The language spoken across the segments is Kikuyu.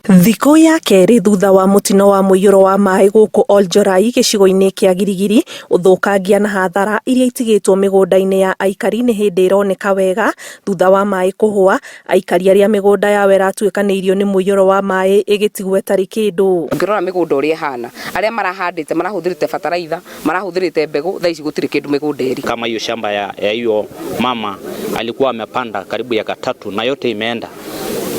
Thikũ ya kerĩ thutha wa mũtino wa mũiyũro wa maĩ gũkũ Oljorai gĩcigo-inĩ kĩa Giligili, ũthũkangia na hathara iria itigĩtwo mĩgũnda-inĩ ya aikari nĩ hĩndĩ ĩroneka wega thutha wa maĩ kũhũa, aikari arĩa mĩgũnda yao ĩratuĩkanĩirio nĩ mũiyũro wa maĩ ĩgĩtigwo ĩtarĩ kĩndũ. Ũngĩrora mĩgũnda ũrĩa ĩhana, arĩa marahandĩte marahũthĩrĩte bataraitha, marahũthĩrĩte mbegũ, thaa ici gũtirĩ kĩndũ mĩgũnda ĩrĩ. Kama hiyo shamba ya hiyo mama alikuwa amepanda karibu eka 3 na yote imeenda,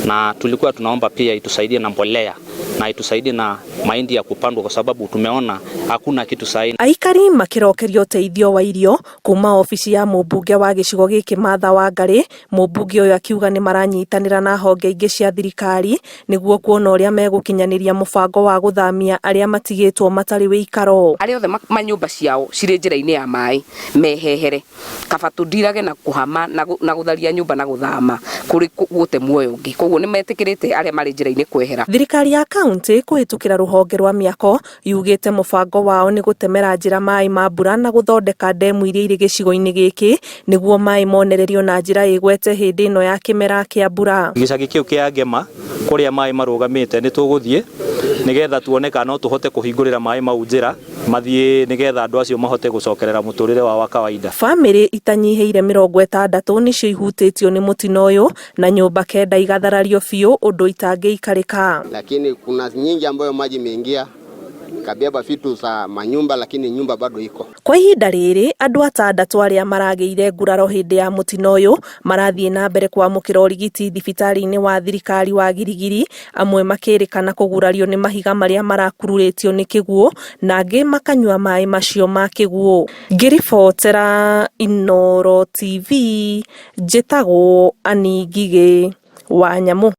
na tulikuwa tunaomba pia itusaidie na mbolea na itusaidie na mahindi ya kupandwa kwa sababu tumeona hakuna kitu sahi. Aikari makirokerio ũteithio wa irio kuma obici ya mũmbunge wa gĩcigo gĩkĩ Martha Wangari. Mũmbunge ũyũ akiuga nĩ maranyitanĩra na honge ingĩ cia thirikari nĩguo kuona ũrĩa megũkinyanĩria mũbango wa gũthamia arĩa matigĩtwo matarĩ wĩikaro. Arĩa othe manyũmba ciao cirĩ njĩra-inĩ ya maĩ mehehere, kaba tũndirage na kũhama na gũtharia nyũmba na gũthama kũrĩ gũte muoyo ũngĩ. Koguo nĩ metĩkĩrĩte arĩa marĩ njĩra-inĩ kwehera. Thirikari ya kaunti kũhĩtũkĩra rũhonge rwa mĩako yugĩte mũbango wao nĩ gũtemera njĩra maĩ ma mbura na gũthondeka ndemu iria irĩ gĩcigo-inĩ gĩkĩ nĩguo maĩ monererio na njĩra ĩgwete hĩndĩ ĩno ya kĩmera kĩa mbura. Gĩcagi kĩu kĩa Ngema kũrĩa maĩ marũgamĩte nĩ tũgũthiĩ nĩgetha tuone kana no tũhote kũhingũrĩra maĩ mau njĩra mathiĩ nĩgetha andũ acio mahote gũcokerera mũtũrĩre wao wa kawaida. Bamĩrĩ itanyihĩire 60 nĩcio ihutĩtio nĩ mũtino ũyũ na nyũmba 9 igatharario biũ ũndũ itangĩikarĩka. Lakini kuna nyingi ambayo maji imeingia ikabeba vitu za manyumba, lakini nyumba bado iko. Kwa ihinda rĩrĩ andũ 6 arĩa maragĩire nguraro hĩndĩ ya mũtino ũyũ marathiĩ na mbere kwamũkĩra ũrigiti thibitarĩ-inĩ wa thirikari wa Giligili, amwe makĩrĩkana kũgurario nĩ mahiga marĩa marakururĩtio nĩ kĩguũ na angĩ makanyua maĩ macio ma kĩguũ. Ngĩribotera Inooro TV, njĩtagwo Annie Ngigĩ wa Nyamũ.